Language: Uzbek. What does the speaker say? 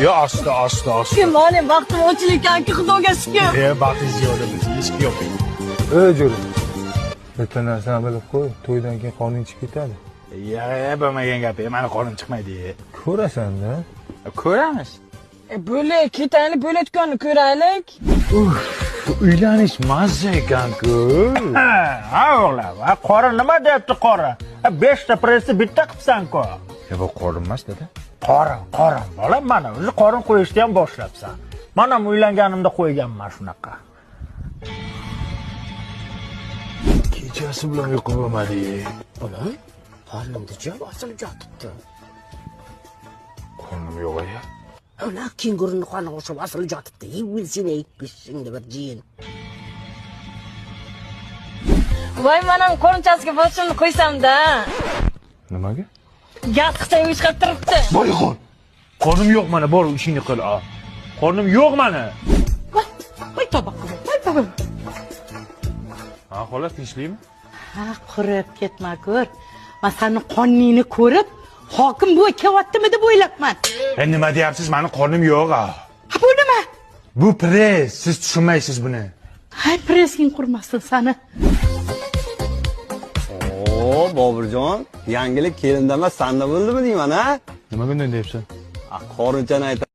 Yo, asta, asta, asta. Kim mani baxtim ochilganki, Xudoga shukr. E, baxtingiz yo'q, hech kim yo'q. Ey jo'ra. Bitta narsani bilib qo'y, to'ydan keyin qoning chiqib ketadi. Ya, bo'lmagan gap, mani qonim chiqmaydi. Ko'rasan-da. Ko'ramiz. E, bo'lak, ketaylik, bo'layotganini ko'raylik. Uylanish mazza ekan-ku. Ha, o'g'lim, ha, qorin nima deyapti qorin? Ha, 5 ta pressni bitta qilibsan-ku. Ya, bu qorin emas, dada. Qorin, qorin, bolam, mana o'zi qorin qo'yishni ham boshlabsan. Mana ham uylanganimda qo'yganman shunaqa. Kechasi bilan uyqu bo'lmadi. Bolam, qornimda joy osilib yotibdi. Qornim yo'q aya. Ana kenguruni qoniga o'xshab osilib yotibdi. Yeyilsin ey, pishingni bir jiyin. Voy, men ham qo'rinchasiga boshimni qo'ysam-da. Nimaga? Yashiqcha chiqib turibdi. Boyxon. Qornim yo'q mana, bor ishingni qil. A. Qornim yo'q mana. Voy, voy tavba qildim, voy tavba. Ha, xola, tinchlikmi? Ha, qurib ketma ko'r. Man sani qoningni ko'rib, hokim buva kelyaptimi deb o'ylabman. E, nima deyapsiz? Mani qornim yo'q. A. Ha, bu nima? Bu press, siz tushunmaysiz buni. Hay, pressing qurmasin sani. Oo, Boburjon, yangilik kelinda emas, sanda bo'ldimi deyman, ha? Nimaga unday deyapsan? Ah, qorinchani ayt.